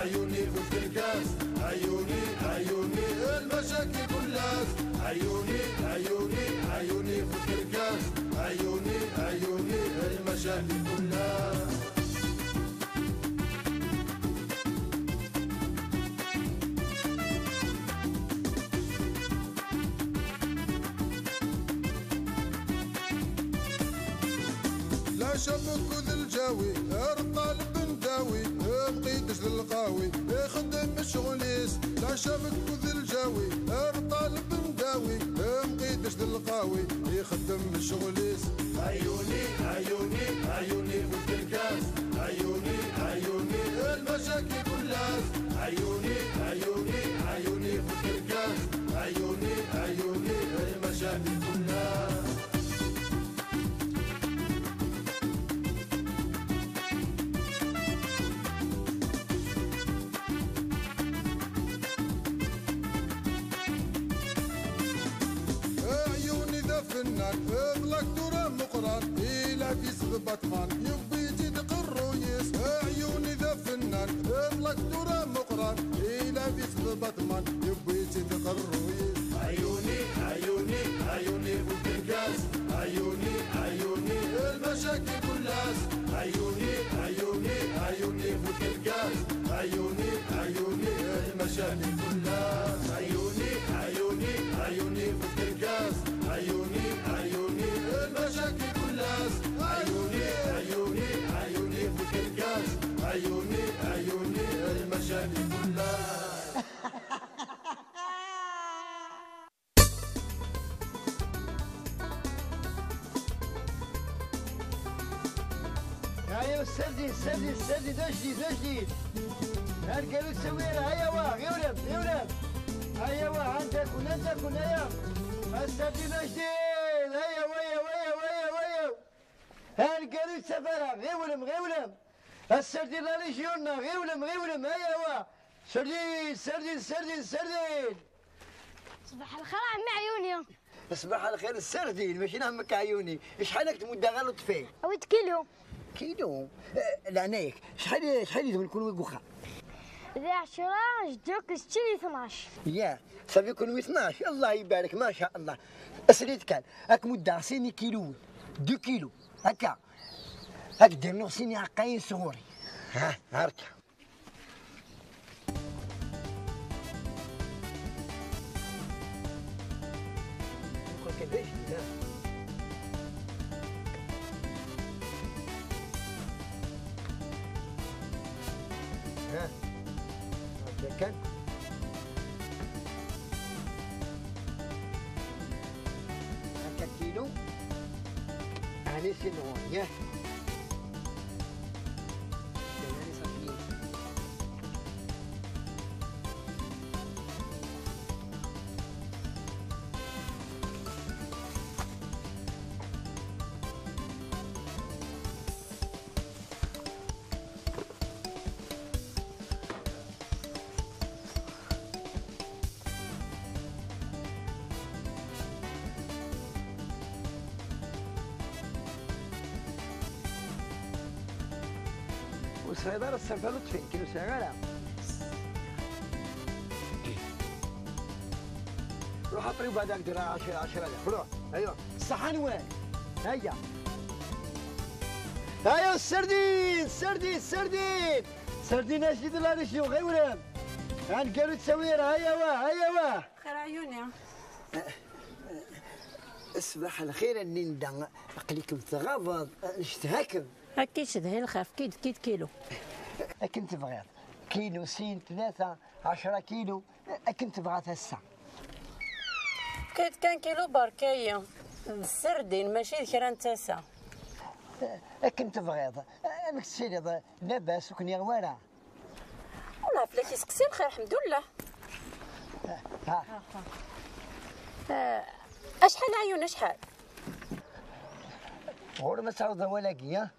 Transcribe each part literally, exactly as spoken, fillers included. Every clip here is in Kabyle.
عيوني في الكركاس، عيوني، عيوني، المشاكل كلها. عيوني، عيوني، عيوني في الكركاس، عيوني، عيوني، المشاكل كلها. لا شبك ذ الجاوي، ارقى البنداوي، بقيتش ذ القاوي، يخدم شغليس. لا شبك ذ الجاوي، ارقى البنداوي، بقيتش ذ القاوي، يخدم شغليس. عيوني، عيوني، عيوني في الكركاس، عيوني، عيوني، المشاكل كلها. عيوني، عيوني، عيوني في الكركاس، عيوني، عيوني، المشاكل كلها. عيوني ذا فنان، اطلق دورة مقران، إلى في سبطمان، يبي تدق الرويس. عيوني ذا فنان، اطلق دورة مقران، إلى في سبطمان، يبي تدق الرويس. عيوني، عيوني، عيوني في الكركاس، عيوني، عيوني، المشاكل كلها. عيوني، عيوني، عيوني في الكركاس، عيوني، عيوني، المشاكل كلها. عيوني، عيوني، عيوني في الكركاس، عيوني، عيوني، المشاكل كلها. عيوني، عيوني، عيوني في الكركاس، عيوني، عيوني، المشاكل كلها. هيا السردين، السردين، السردين، اجديد، اجديد. ها الكاروت سويرة، هيا واه، غيولم، غيولم. هيا واه، عندكم، عندكم، هيا. السردين اجديد، هيا، ويا، ويا، ويا، ويا. ها الكاروت سفرة، غيولم، غيولم. السردين لا ليجيونا، غيولم، غيولم، هيا واه. سردين، سردين، سردين، سردين. صباح الخير عمي عيوني. صباح الخير السردين، ماشي نهمك عيوني. شحال راك تمد غير لطفي؟ عويت كيلو. كيلو؟ آه، لا، عنايك. شحال، شحال يدوم نكون ويك وخا؟ ذي عشرة، جدوك ستين، اثناش. يا، صافي يكون اثناش. الله يبارك، ما شاء الله. اسريت كان. راك مدة سيني كيلو. دو كيلو. هكا. هاك دير نغسيني عقاين صغوري. ها، هاركا. هكا كيلو. هاني سي نغون، ياه. هاني صافي. وصغير السلفة لطفي، كي نسعى غيرها. روح اطري بعد هاك دير عشرة، عشرة آلاف. روح، ايوا، الصحة نوال. هيا. هيا السردين، السردين، السردين. سردين اش دير لا ريجيون، غير ولام. عند قالوا تسوير، هيا واه، هيا واه. خير عيوني. صباح الخير النيندا، قليك متغاضض، نشتهاكم. هكي شدهي الخاف، كيد، كيد كيلو. أكن تبغيض، كيلو، سين، ثلاثة، عشرة كيلو، أكن تبغى تسا. كيد كان كيلو بركاية، السردين ماشي ذكرا تسا. أكن تبغيض، أمك تسيريض، لاباس وكني غوارا. والله فلاك يسقسي الخير، الحمد لله. ها. آه، أشحال عيون، أشحال؟ غور ما تعرض ولا كيا.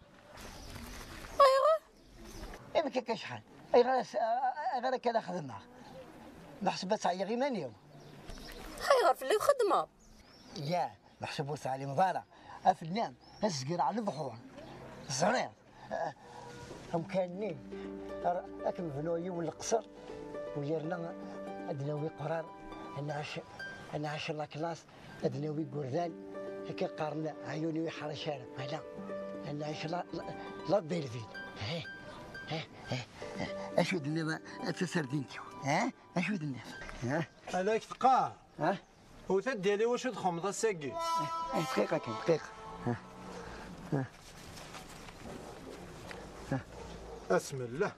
أيوا. إيه بك كشحال؟ أي غير س-، أي غير كذا خدمة. نحسب تعيا غير مانيو. أيوا في اللي خدمة. يا، نحسب تعليم ضارة. أفلام، أسقر على البحور. زرير. آه، Amkan-nni, ar-, ad k-nebnu yiwen leqṣer, u yerna ad d-nawi qrar, ad nɛac, ad nɛac la classe, ad d-nawi igerdan, akka qqaren ɛyun-iw iḥrec ara, wala, ad nɛac la, la, la belle vie. Eh, eh, eh, eh. Acu d-tenniḍ a, a tasardint-iw? Eh? Acu d-tenniḍ? Eh? Ala k-teqqar. Eh? Ur taddi ala wacu txemmeḍ ass-agi. Eh, dqiqa kan, dqiqa. Eh, eh, eh. Asmella.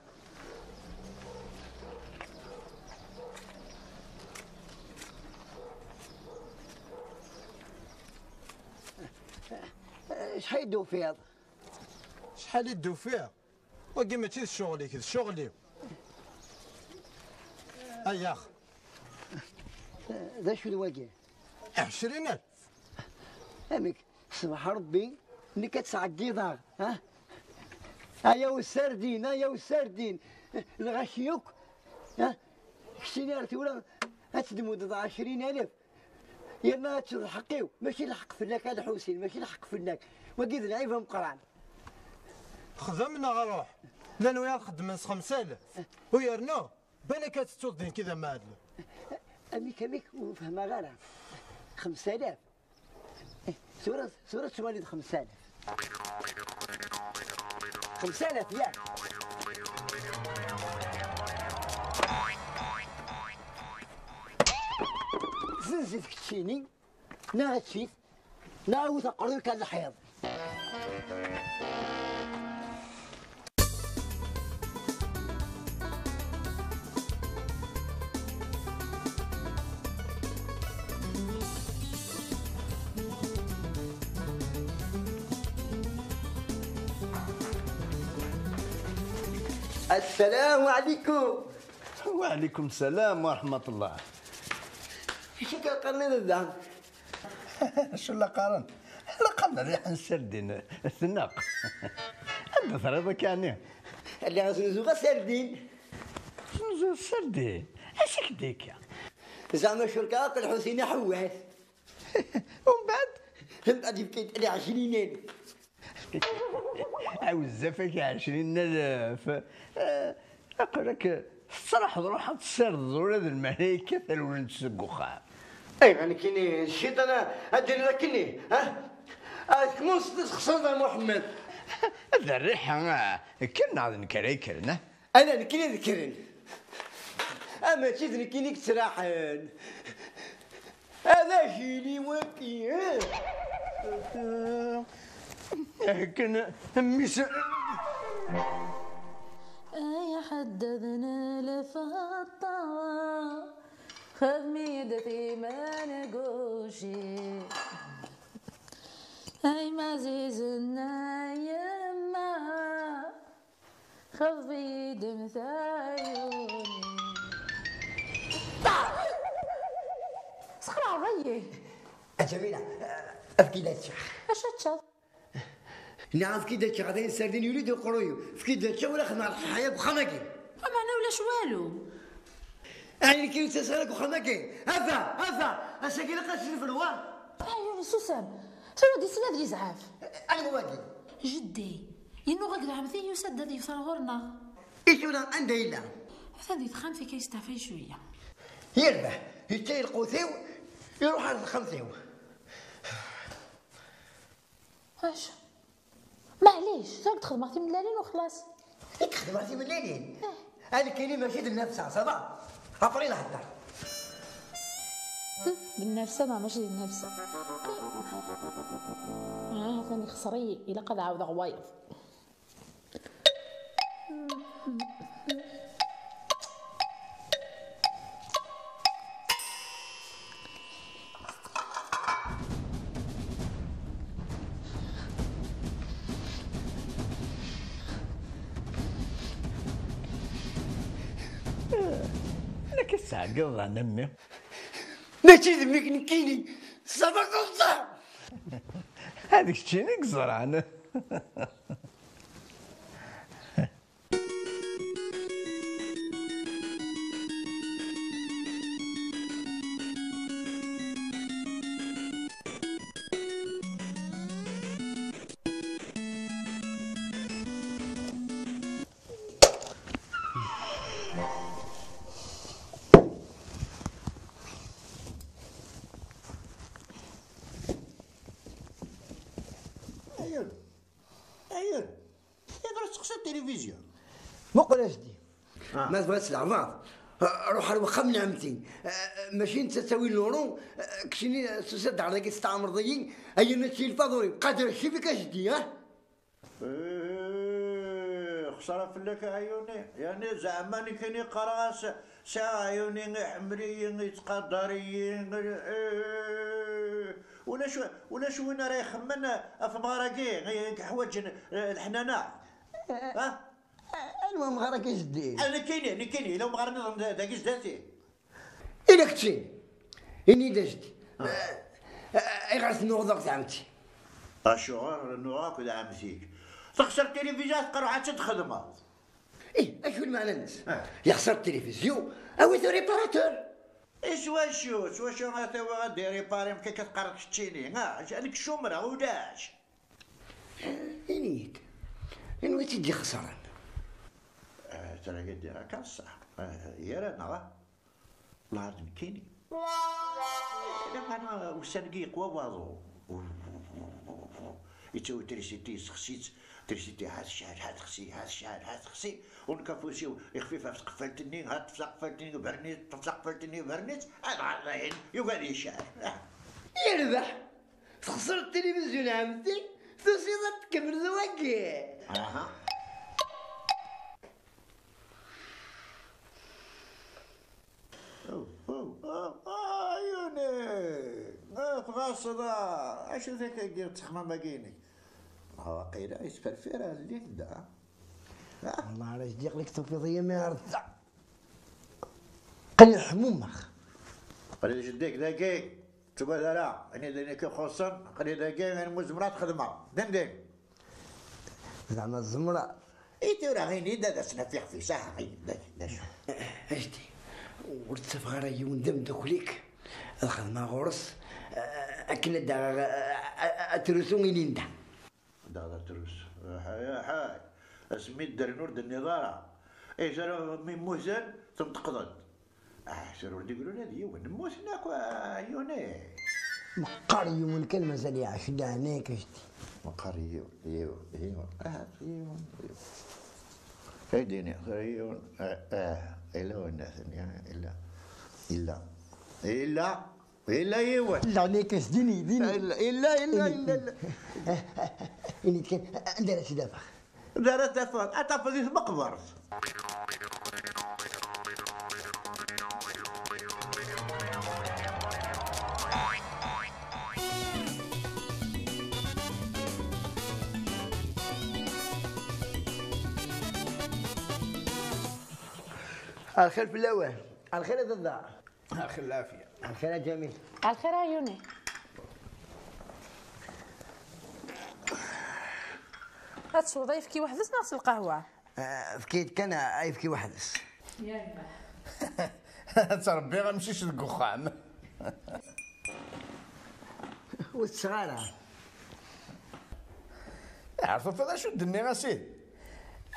Acḥal i d-tufiḍ? Acḥal i d-tufiḍ? Wagi mačči d ccɣel-ik, d ccɣel-iw. Ayax. D acu d wagi? Ɛecrin alef. Amek? Ṣbeḥ Ṛebbi, nekk ad ttɛeggiḍeɣ, ha? Ayaw sardin, ayaw sardin. Lɣaci yakk, ha? Keččini ar tura ad tedmudeḍ ɛecrin alef. Yerna ad teččeḍ lḥeqq-iw, mačči lḥeqq fell-ak a Lḥusin, mačči lḥeqq fell-ak. Wagi d lɛib ameqqran. Xdem neɣ ruḥ. Llan wiyaḍ xeddmen s xemsa alaf. U yernu, balak ad tettuḍ din kida mɛadel. Amik, amik, ur fehmeɣ ara. Xemsa alaf. Eh, tura, tura tettwaliḍ xemsa alaf. Xemsa alaf, yak. Zzenz-it keččini, neɣ ečč-it, neɣ awit aqerruy-ik ar lḥiḍ. السلام عليكم. وعليكم السلام ورحمة الله. Acu akka qqaren i baba? Acu la qqaren? La qqaren rriḥa n ssardin tneqq. Anda terriḍ akka ɛni? Lliɣ znuzuɣ asardin. Znuzuɣ sardin? Acu k-d-ikka? Zeɛma curkeɣ akk Lḥusin Aḥewwas. Umbeɛd? Umbeɛd yefka-yi-d ɛecrin alef. Awezzaf-ak ɛecrin alef. Eh, aql-ak tettraḥeḍ, ruḥ ad tessardeḍ ula d lmalayek rewlen-d seg uxxam. Ayɣer nekkini d cciṭan ad d-iniḍ akkenni, ha? Ah, kemmu s-, texṣreḍ a Muḥemmed. D rriḥa, ah, kker neɣ d nekk ara yekkren, ah? Ala nekkini ad kkren. Ah, mačči d nekkini i yettraḥen. Ad ak-yili waki, eh? Akken mmi-s. Ay aḥeddad n lfeṭṭa, xdem-iyi-d timangucin. Ay mazizen a yemma, xḍeb-iyi-d m tayunin. Sexlaɛeḍ-iyi. A Ǧamila, efk-iyi-d ad ččeɣ. Acu ad teččeḍ? Nniɣ efk-iyi-d ad ččeɣ, d ayen sardin yuli-d uqerruy-iw. Efk-iyi-d ad ččeɣ, wala xedmeɣ leqḥaya deg uxxam-agi. Ameɛna ulac walu. Ayen kan ur ttas ara deg uxxam-agi. Ata, ata, ass-agi ilaq ad tt-nefru, wa? Ay, susem. Tura d isla d yezɛaf. Anwa wagi? Jeddi. Yennuɣ-ak d ɛemti, yusa-d ad yefter ɣur-neɣ. I tura anda yella? Atan di texxamt-ik, yesteɛfay cwiya. Yerbeḥ, yečča lqut-iw, iruḥ ar texxamt-iw. Acu? Maɛlic, tura ad xedmeɣ timellalin u xlaṣ. I xedmeɣ timellalin? Eh. A nekkini mačči d nnefsa, ça va? Après lhedder. Hm, d nnefsa neɣ mačči d nnefsa? Ah, atan ixṣer-iyi, ilaq ad ɛawdeɣ wayeḍ. Nekk i tesɛeggeḍ a mmi. Mačči d mmi-k nekkini, ça va comme ça. Ad keččini i yeẓran. Ma tebɣiḍ s leɛbar, ruḥ ar wexxam n ɛemti. Mačči netta ttawi luru, keččini tusiḍ-d ɣer dagi testɛamreḍ-iyi, ayen ad tt-yilfa ḍuri. Qader cibik a jeddi, ah? Eh, xsara fell-ak a ɛyuni. Yeɛni zeɛma nekkini qqareɣ-as sɛiɣ ɛyuni, iḥemmel-iyi, yettqadar-iyi. Eh, ulac, ulac win ara ixemmen ɣef tmeɣra-agi i yeḥwaǧen, eh, leḥnana. Ha? Anwa amɣar akka i s-d-in? Ah, nekkini, nekkini, yella umɣar nniḍen da-, dagi zdat-i. Ila keččini. Ini-d a jeddi. Ah. Eh, eh, ayɣer tennuɣeḍ akked ɛemti? Acuɣer nuɣ akked ɛemti-k? Texser tilivizyu, teqqar ruḥ ad tt-id-xedmeḍ. Ih, acu lmeɛna-nnes? Ah. Yexser tilivizyu, awi-t au réparateur. I s wacu? S wacu ara t-awiɣ ad d-iripari, am akka teqqareḍ keččini? Ah, nekk cumreɣ, ulac. Eh, ini-yi-d, anwa i tt-id-ixeṣren? Eh, tura akka ṣṣeḥ. Eh, gar-aneɣ, lɛerd nekkini. Lameɛna ussan-agi yeqwa waḍu. Yettawi trisiti, yessexsi-tt, trisiti ha tecɛel, ha texsi, ha tecɛel, ha texsi. U nekk afus-iw ixfif ɣef tqeffalt-nni, ha ṭṭef taqeffalt-nni, berni-tt, ṭṭef taqeffalt-nni, berni-tt, ad ɣer dayen, yugi ad yecɛel. Ah. Yerbeḥ! Texṣer tilivizyu n ɛemti, tusiḍ ad tkemmleḍ wagi. Aha. Oh, oh, oh, oh, ɛyuni! Ah, tɣaṣeḍ, ah! Acu d akkagi ttexmam-agi-inek? Ma waqila yesferfir ar Linda. Ah. Wallah, ara k-d-yeqli tufiḍ-iyi mi ar da. Qqel ḥmumeɣ. Qqel jeddi-k dagi. Ttugad ara, ini-d ayen akka ixuṣṣen, aql-i dagi, ayen umi zemreɣ ad t-xedmeɣ. Din din. Zeɛma tzemreḍ? I tura, ini-d ad as-naf ixef-is, ah, ini-d, d acu? Eh, eh, Jeddi, ur ttafeɣ ara yiwen d ameddakel-ik, ad xedmeɣ ɣur-s, eh, akken ad d-aɣeɣ, eh, eh, eh, atrusu i Linda. Daɣ d atrus. Aḥay, aḥay. Asmi ddren ur d-tenniḍ ara. Ay tura mi mmuten, tenṭeqḍ-d. Ah, tura ur d-igri ula d yiwen. Mmuten akk, ah, ɛyuni. Meqqar yiwen kan mazal iɛac, leɛnaya-k a jeddi. Meqqar yiwen, yiwen, yiwen. Ah, yiwen, yiwen. Ay d-iniɣ, tura yiwen. Ah, ah, illa winna-ten, ya, illa. Illa. Illa. Illa yiwen. Illa, nekk s dini, dini. Illa, illa, illa, illa, illa. Ini-d kan, anda ara tt-id-afeɣ? Anda ara t-tafeḍ? Ad t-tafeḍ di tmeqbert. Lxir fell-awen. Lxir a baba. Axi lɛafya. Lxir a Ǧamil. Lxir a Ɛyuni. Ad tesweḍ ayefki weḥd-s neɣ s lqahwa? Eh, efk-iyi-d kan ayefki weḥd-s. Yerbeḥ. Ad tṛebbiḍ amcic deg uxxam. Ur tetteɣ ara. Ɛerf, tufiḍ acu d-nniɣ a sidi?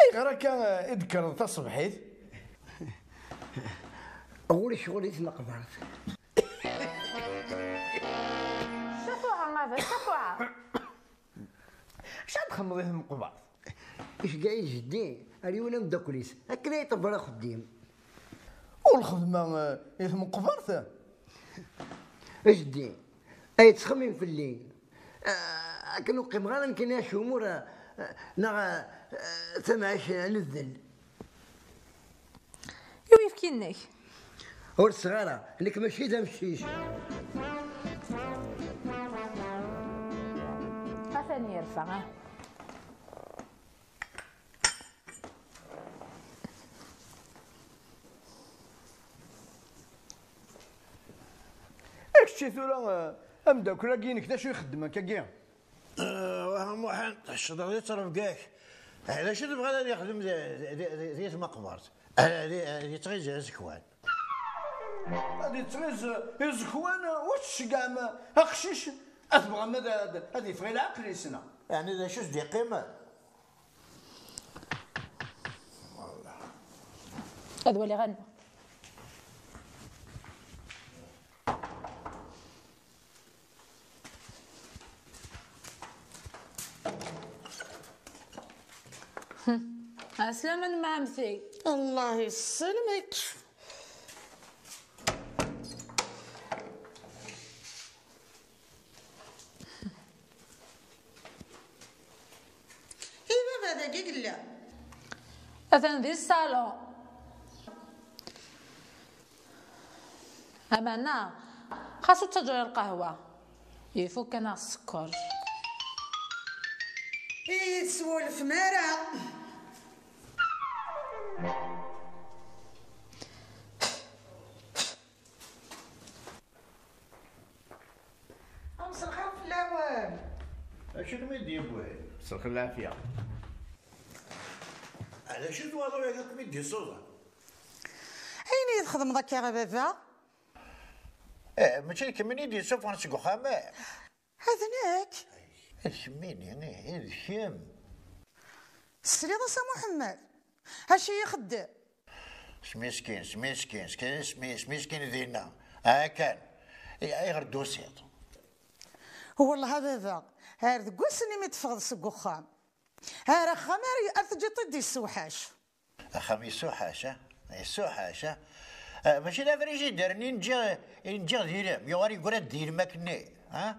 Ayɣer akka, eh, i d-tekkreḍ taṣebḥit? Ɣur-i ccɣel i tmeqbert. Cafuɛa, a baba, cafuɛa. Acu ad txedmeḍ i tmeqbert? Iceggeɛ-iyi jeddi ar yiwen ameddakel-is akken ad iṭebber axeddim. U lxedma, eh, i tmeqbert? A jeddi, ay yettxemmim fell-i. Ah, akken ur qqimeɣ ara nekkini acumur, ah, neɣ, ah, tamɛict n ddel. I uyefki-nnek? Ur tesseɣ ara, nekk mačči d amcic. Atan yerfa, ah. Kečči tura, eh, ameddakel-agi-inek, d acu ixeddem akkagi? Eh, wah a Muḥend, tecceḍ di ttrebga-k. Eh, d acu tebɣiḍ ad yexdem di, di, di, di, di tmeqbert? Eh, di, eh, di tɣizi azekwan. Ad yettɣiz izekwan, ur tceggɛem aqcic, ad tebɣam ad, ad, ad yeffeɣ i lɛeql-is, neɣ? Yeɛni d acu s-d-yeqqimen? Ad waliɣ anwa. Ɛeslama n mɛemti. الله يسلمك. I baba dagi yella? Atan di ṣṣalon. Amana, xas ur ttaǧǧa ara lqahwa. Ifuk-aneɣ sskeṛ. I teswulfem ara. Amselxir fell-awen. Acu i kem-id-yewwin? Mselxir lɛafya. Ɛlac i twalaḍ wagi i kem-id-isuḍen? Ayen i txedmeḍ akka a baba? Eh, mačči d kemmini i d-yessufɣen seg uxxam, eh? D nekk. D kemmini, ih, d kemm. Tesliḍ-as a Muḥemmed? Acu i ixeddem? Smiskin, smiskin, smiskin, smiskin dinna. Akan. I-, ayɣer d-tusiḍ? Wellah a baba, ar deg wass-nni mi d-teffɣeḍ seg uxxam. Ar axxam ar, ar teǧǧiḍ-t-id yessewḥac. Axxam yessuḥac, a? Yessuḥac, a? Ah, mačči d afrijider-nni i nǧǧiɣ, i nǧǧiɣ d ilem, yuɣal yeggra-d d ilem akkenni, ha?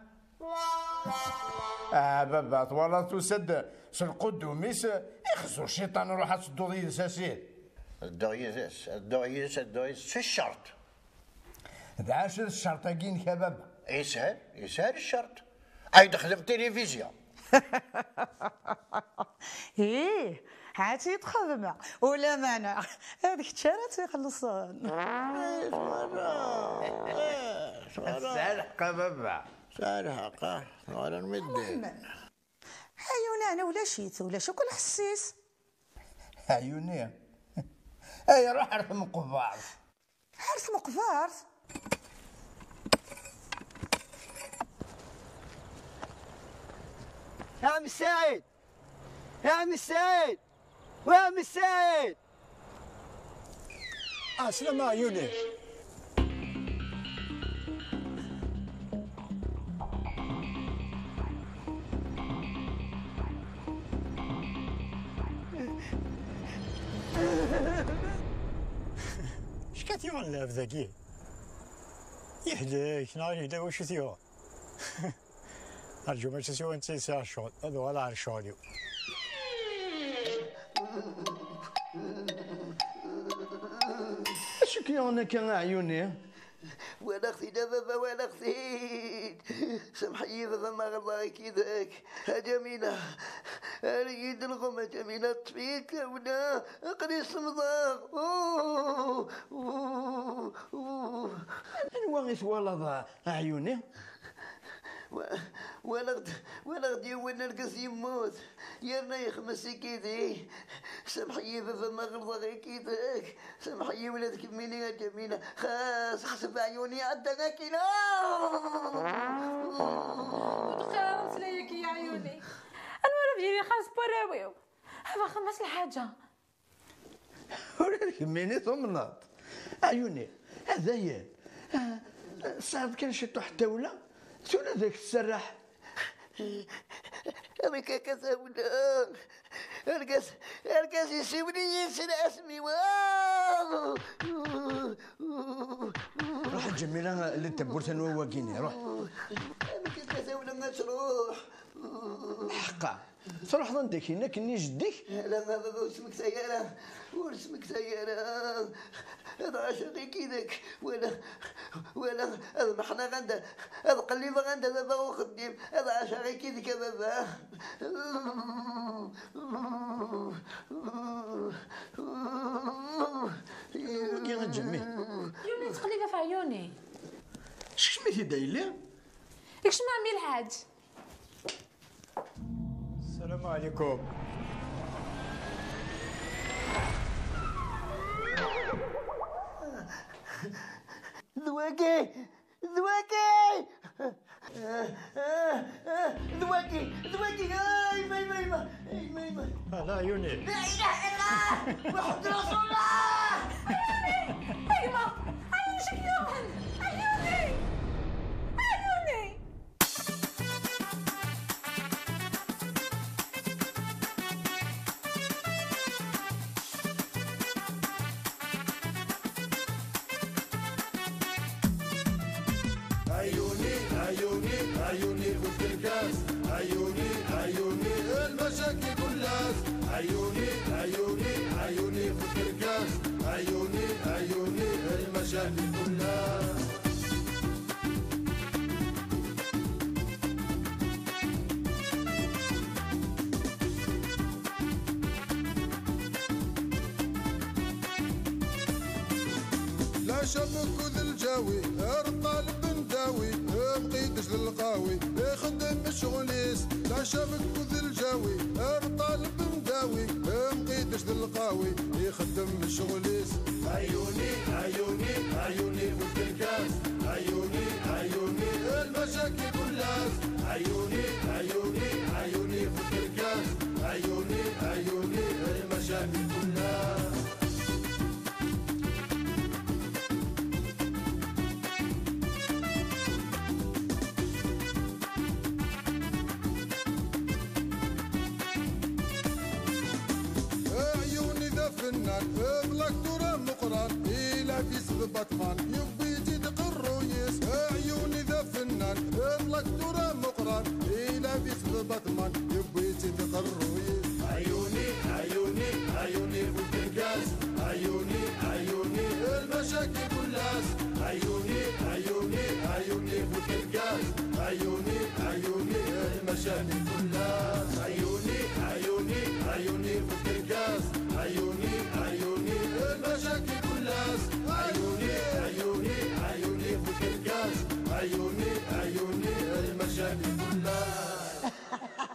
Ah, baba, twalaḍ tusa-d s lqudum-is, ixzu cciṭan, ruḥ ad tedduḍ yid-s a Sid. Ad dduɣ yid-s, ad dduɣ yid-s, ad dduɣ yid-s, s ccerṭ. D acu d ccerṭ-agi-inek a baba? Yeshel, yeshel ccerṭ. Ay d-xdem tilivizyu. Ih, ad tt-id-xedmeɣ. Ulamana d kečč ara tt-ixellṣen. Eh, twala. Eh, twala. Tesɛa lḥeqq a baba. Tesɛa lḥeqq, ah. Twala medden. Ɛyun, ɛni ulac-it, ulac akk lḥess-is. Ɛyuni. Ay, ruḥ ar tmeqbert. Ar tmeqbert? A ɛemmi Saɛid! A ɛemmi Saɛid! A ɛemmi Saɛid! Ɛeslama a Ɛyuni! Acu-k ad t-yuɣen lɛebd-agi? Yehlek, neɣ yella wacu t-yuɣen? Rǧu, mačči siwa netta i sɛiɣ ccɣel, ad uɣaleɣ ar ccɣel-iw. Acu k-yuɣen akka a Ɛyuni? Walaɣ-t-id a baba, walaɣ-t-id. Samḥ-iyi baba ma ɣelḍeɣ-ik yid-k. A Ǧamila, err-iyi-d lɣem a Ǧamila, ṭṭef-iyi-d tawla, aql-i semmḍeɣ. Uh, uh, uh. Anwa i twalaḍ a Ɛyuni? Wa-, walaɣ-d, walaɣ-d yiwen argaz yemmut, yerna yexmes ikidi. Samḥ-iyi baba ma ɣelḍeɣ ikid-ik. Samḥ-iyi ula d kemmini a Ǧamila. Xas ḥseb Ɛyuni iɛedda akkin. Ur d-qqar ara ameslay-agi a Ɛyuni. Anwa ara d-yili xas n warraw-iw? Haba xdem-as lḥaǧa. Ula d kemmini tumneḍ. Ɛyuni, a dayen. Ah, tesɛiḍ kan ciṭuḥ n tawla, tura ad ak-tserreḥ. Amek akka tawla? Argaz, argaz yessiwel-iyi s lɛasmi-w. Ruḥ a Ǧamila, lli-d tawwurt anwa wagini, ruḥ. Amek akka tawla ad truḥ? Ḥeqqa, truḥeḍ anda k-yenna akken i jeddi-k? Ala a baba, ur smektay ara, ur smektay ara. Ad ɛaceɣ ikid-ik, wala, wala ad meḥneɣ anda, ad qellibeɣ anda baba uxeddim, ad ɛaceɣ ikid-ik a baba. Wagi a Ǧamil. Yuni yettqellib ɣef Ɛyuni. Sekcem-it-id a yelli. Ikcem ɛemmi lḥaǧ. السلام عليكم. D wagi! D wagi! D wagi! D wagi! Ay, ma, ma, ma! Ay, ma, ma! Ah, لا، عيوني. لا إله إلا الله! محمد رسول الله! عيوني! أي ما! عيوني شكلي يوهن! عيوني! عيوني! عيوني خذ الكاس، عيوني، عيوني، المشاكل كلها. عيوني، عيوني، عيوني خذ الكاس، عيوني، عيوني، المشاكل كلها. لا شبك ذ الجاوي، غير طالب نداوي، بقيتش للقاوي، يخدم شغليس. لا شبك ذ الجاوي، غير طالب نداوي، بقيتش للقاوي، يخدم شغليس. عيوني، عيوني، عيوني في الكاس، عيوني، عيوني، المشاكل كلها. عيوني، عيوني، عيوني في الكاس، عيوني، عيوني، المشاكل كلها. عيوني ذا فنان، بلاك دورة مقران، إلا في سبطمان، يبي يزيد قرويس. عيوني ذا فنان، بلاك دورة مقران، إلا في سبطمان، يبي يزيد قرويس. عيوني، عيوني، عيوني فوت الكاس، عيوني، عيوني، المشاكل كلاس. عيوني، عيوني، عيوني فوت الكاس، عيوني، عيوني، المشاكل كلاس. عيوني، عيوني، عيوني فوت الكاس، عيوني، عيوني، المشاكل كلاس. عيوني، عيوني، عيوني فوت الكاس، عيوني، عيوني، المشاكل كلاس.